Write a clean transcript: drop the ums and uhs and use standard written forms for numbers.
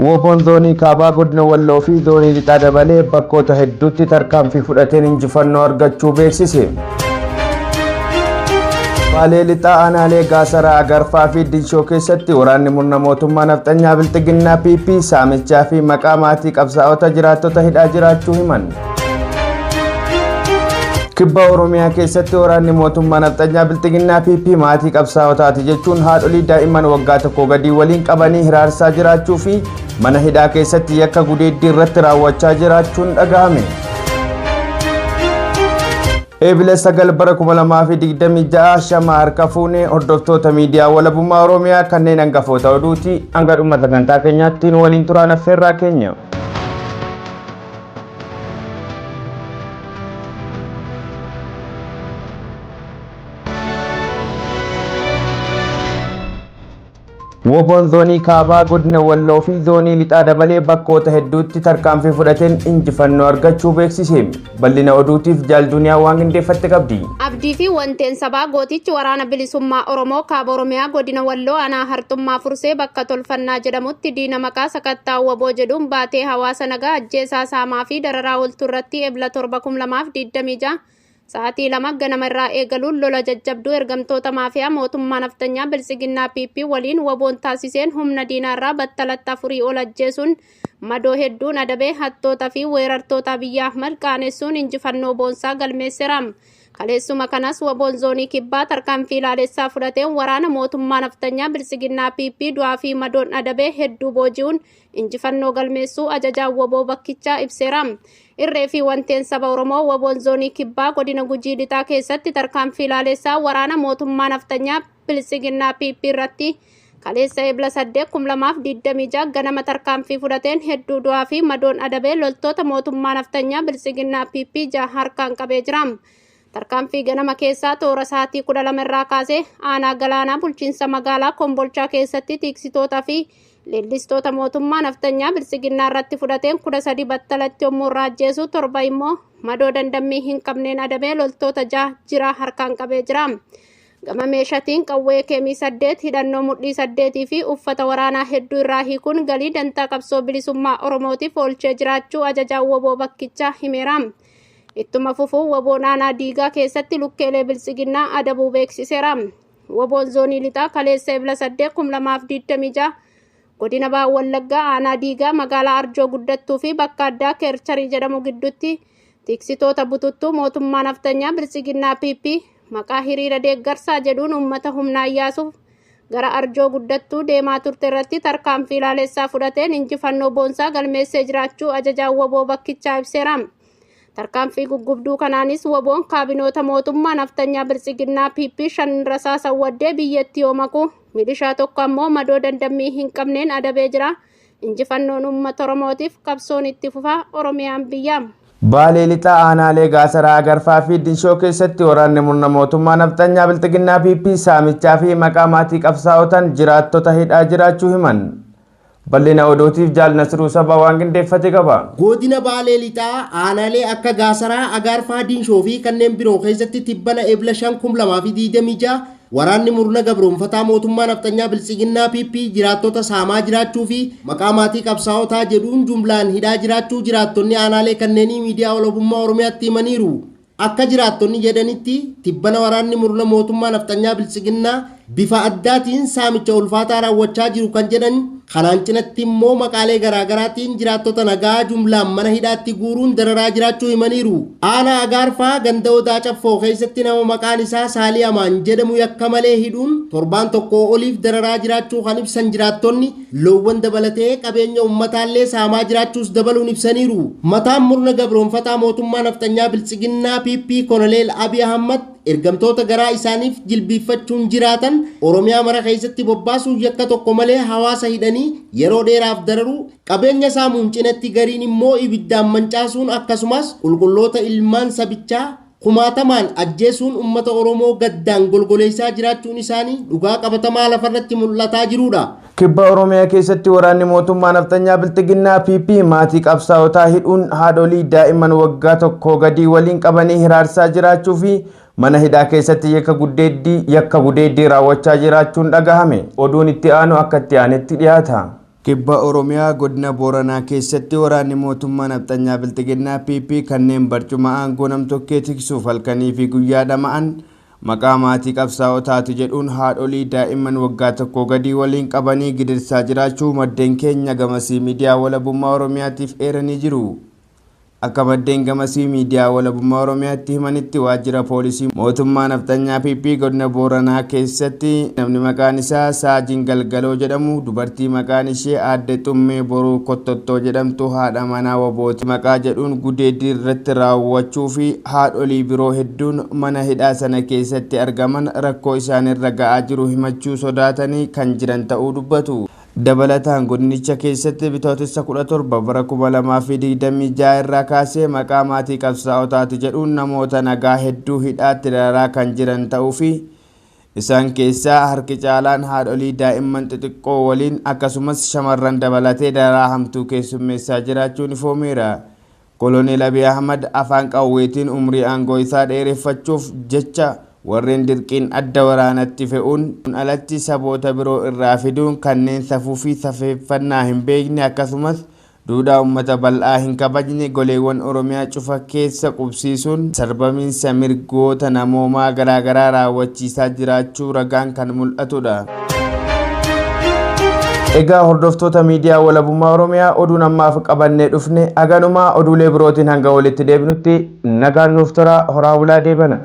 WBOn Zoonii Kaabaa Godina Walloo fi Zoonii Lixaa dabalee bakkoota hedduutti tarkaanfii fudhateen injifannoo argachuu beeksise. Baalee Lixaa aanaalee Gaasaraa, Agarfaa fi Dinshoo keessatti waraanni murna mootummaa nafxanyaa Bilxiginnaa PP saamichaa fi maqaa maatii qabsaa'ota jiraattota hidhaa jiraachuu himan. Kibba Oromiyaa keessatti waraanni mootummaa nafxanyaa Bilxiginnaa PP maatii qabsaa'otaati jechuun haadholii daa'imman waggaa tokko gadii waliin qabanii hiraarsaa jiraachuu fi mana hidhaa keessatti yakka gudeeddii irratti raawwachaa jiraachuun dhagahame. Eebila 9 bara 2026 shama harka fuunee hordoftoota miidiyaa walabummaa Oromiyaa kanneen hangafoota oduuti. Hanga dhuma sagantaa keenyaatti nu waliin turaan affeerraa keenya. WBOn Zoonii Kaabaa Godina Walloo fi Zoonii Lixaa dabalee bakkoota hedduutti tarkaanfii fudhateen injifannoo argachuu beeksise. Bal'ina oduutiif Jaal Duniyaa waan qindeeffatte qabdi. Abdii fi Wanteen Sabaa Gootichi Waraana Bilisummaa Oromoo Kaaba Oromiyaa Godina Walloo Aanaa Harxummaa Fursee bakka Tolfannaa jedhamutti diina maqaa sakattaa wbo jedhuun baatee hawaasa nagaa ajjeesaa, saamaa fi dararaa ooltu irratti Ebla 7, 2026 sa'aatii 2 ganama irraa eegaluun lola jajjabduu ergamtoota maafiyaa mootummaa nafxanyaa Biltsiginnaa PP waliin WBOn taasiseen humna diinaa irraa battalatti afurii ol ajjeesuun madoo hedduun adabee hattoota fi weerartoota Abiyyi Ahmad qaanessuun injifannoo boonsaa galmeesseera. Kaleessuma kanas WBOn Zoonii Kibbaa tarkaanfii laalessaa fudhateen waraana mootummaa nafxanyaa Biltsiginnaa PP du'aa fi madoon adabee hedduu booji'uun injifannoo galmeessuu ajajaan wbo bakkichaa ibseera. Irree fi wanteen saba Oromoo WBOn Zoonii Kibbaa Godina Gujii Lixaa keessatti tarkaanfii laaleessaa waraana mootummaa nafxanyaa Biltsiginnaa PP irratti kaleessa Ebla 8, 2026 ganama tarkaanfii fudhateen hedduu du'aa fi madoon adabee loltoota mootummaa nafxanyaa Biltsiginnaa PP 6 harkaan qabee jira. Tarkaanfii ganama keessaa toora sa'aatii 12 irraa kaasee aanaa Galaanaa bulchiinsa magaalaa Kombolchaa keessatti tiiksitoota fi leellistoota mootummaa nafxanyaa Biltsiginnaa irratti fudhateen 13 battalatti yommuu irraa ajjeesu 7 immoo madoo dandammii hin qabneen adabee loltoota 6 jiraa harkaan qabee jira. Gama meeshatiin qawwee keemii 8, hidhannoo mudhii 8 fi uffata waraanaa hedduu irraa hiikuun galii dantaa qabsoo bilisummaa Oromootiif oolchee jiraachuu ajajaan wbo bakkichaa himeera. Ittuma fufuun WBOn aanaa Diigaa keessatti lukkeelee Biltsiginnaa adabuu beeksiseera. WBOn Zoonii Lixaa kaleessa Ebla 8, 2026 Godina Baha Wallaggaa aanaa Diigaa magaalaa Arjoo Guddattuu fi bakka addaa Keercharii jedhamu gidduutti tiksitoota bututtuu mootummaa nafxanyaa Biltsiginnaa PP maqaa hiriira deeggarsaa jedhuun uummata humnaan yaasuuf gara Arjoo Guddattuu deemaa turte irratti tarkaanfii laalessaa fudhateen injifannoo boonsaa galmeessee jiraachuu ajajaan wbo bakkichaa ibseera. Tarkaanfii guggubduu kanaanis WBOn kaabinoota mootummaa nafxanyaa Biltsiginnaa PP 5 rasaasan waddee biyyattii yoo maku, milishaa tokko ammoo madoo dandammii hin qabneen adabee jira. Injifannoon uummata Oromootiif qabsoon itti fufa. Oromiyaan biyya. Baalee Lixaa aanaalee Gaasaraa, Agarfaa fi Dinshoo keessatti waraanni murna mootummaa nafxanyaa Bilxiginnaa PP saamichaa fi maqaa maatii qabsaa'otaan jiraattota hidhaa jiraachuu himan. Bal'ina oduutiif Jaal Nasruu Sabaa waan qindeeffate qaba. Godina Baalee Lixaa aanaalee akka Gaasaraa, Agaarfaa, Dinshoo fi kanneen biroo keessatti tibbana Ebla 5, 2026 waraanni murna gabroomfataa mootummaa nafxanyaa Biltsiginnaa PP jiraattota saamaa jiraachuu fi maqaa maatii qabsaa'otaa jedhuun jumlaan hidhaa jiraachuu jiraattonni aanaalee kanneenii miidiyaa Walabummaa Oromiyaatti himaniiru. Akka jiraattonni jedhanitti, tibbana waraanni murna mootummaa nafxanyaa Biltsiginnaa bifa addaatiin saamicha ulfaataa raawwachaa jiru kan jedhan, kanaan cinatti immoo maqaalee garaa garaatiin jiraattota nagaa jumlaan mana hidhaatti guuruun dararaa jiraachuu himaniiru. Aanaa Agaarfaa ganda Odaa Caffoo keessatti nama maqaan isaa Saalii Amaan jedhamu yakka malee hidhuun torbaan tokkoo oliif dararaa jiraachuu kan ibsan jiraattonni, loowwan dabalatee qabeenya ummataallee saamaa jiraachuus dabaluun ibsaniiru. Mataan murna gabroomfataa mootummaa nafxanyaa Biltsiginnaa PP Koloneel Abiy Ahmad ergamtoota garaa isaaniif jilbiiffachuun jiraatan Oromiyaa mara keessatti bobbaasuun yakka tokko malee hawaasa hidhanii yeroo dheeraaf dararuu, qabeenya saamuun cinatti gariin immoo ibiddaan mancaasuun akkasumas qulqulloota ilmaan sabichaa kumaatamaan ajjeesuun ummata Oromoo gaddaan golgoleessaa jiraachuun isaanii dhugaa qabatamaa lafarratti mul'ataa jiruudha. Kibba Oromiyaa keessatti waraanni mootummaa nafxanyaa Bilxiginnaa PP maatii qabsaa'otaa hidhuun haadholii daa'imman waggaa tokkoo gadii waliin qabanii hiraarsaa jiraachuu fi mana hidhaa keessatti yakka guddeeddii yakka gudeeddii raawwachaa jiraachuun dhagahame. Oduun itti aanu akka itti aanetti dhiyaata. Kibba Oromiyaa godina Booranaa keessatti waraanni mootummaa nafxanyaa Bilxiginnaa PP kanneen barcuma aangoo namtokkee tiksuuf halkanii fi guyyaa dhama'an maqaa maatii qabsaa'otaati jedhuun haadholii daa'imman waggaa tokko gadii waliin qabanii gidirsaa jiraachuu maddeen keenya gamasii miidiyaa walabummaa Oromiyaatiif eeranii jiru. Akka maddeen gamasii miidiyaa walabummaa Oromiyaatti himanitti, waajjira poolisii mootummaa nafxanyaa PP godina Booranaa keessatti namni maqaan isaa Saajin Galgaloo jedhamu dubartii maqaan ishee Aadde Xummee Boruu Kottottoo jedhamtu haadha manaa Wabooti maqaa jedhuun gudeeddii irratti raawwachuu fi haadholii biroo hedduun mana hidhaa sana keessatti argaman rakkoo isaanirra ga'aa jiru himachuu sodaatanii kan jiran ta'uu dubbatu. Dabalataan godinicha keessatti Bitootessa 17 bara 2026 irraa kaasee maqaa maatii qabsaa'otaati jedhuun namoota nagaa hedduu hidhaatti dararaa kan jiran ta'uu fi isaan keessaa harki caalaan haadholii daa'imman xixiqqoo waliin akkasumas shamarran dabalatee dararaa hamtuu keessummeessaa jiraachuun ifoomeera. Koloneel Abiy Ahmad afaan qawweetiin umrii aangoo isaa dheereffachuuf jecha warreen dirqiin adda waraanatti fe'uun alatti saboota biroo irraa fiduun kanneen safuu fi safeeffannaa hin beekne akkasumas duudhaa uummata bal'aa hin kabajne goleewwan Oromiyaa cufa keessa qubsiisuun sarbamiinsa mirgoota namoomaa garaagaraa raawwachiisaa jiraachuu ragaan kan mul'atudha. Egaa hordoftoota miidiyaa walabummaa Oromiyaa, oduun ammaaf qabannee dhufne haganumaa. Oduulee birootiin hanga walitti deebinutti nagaan nuuf tura, horaa bulaa, deebana.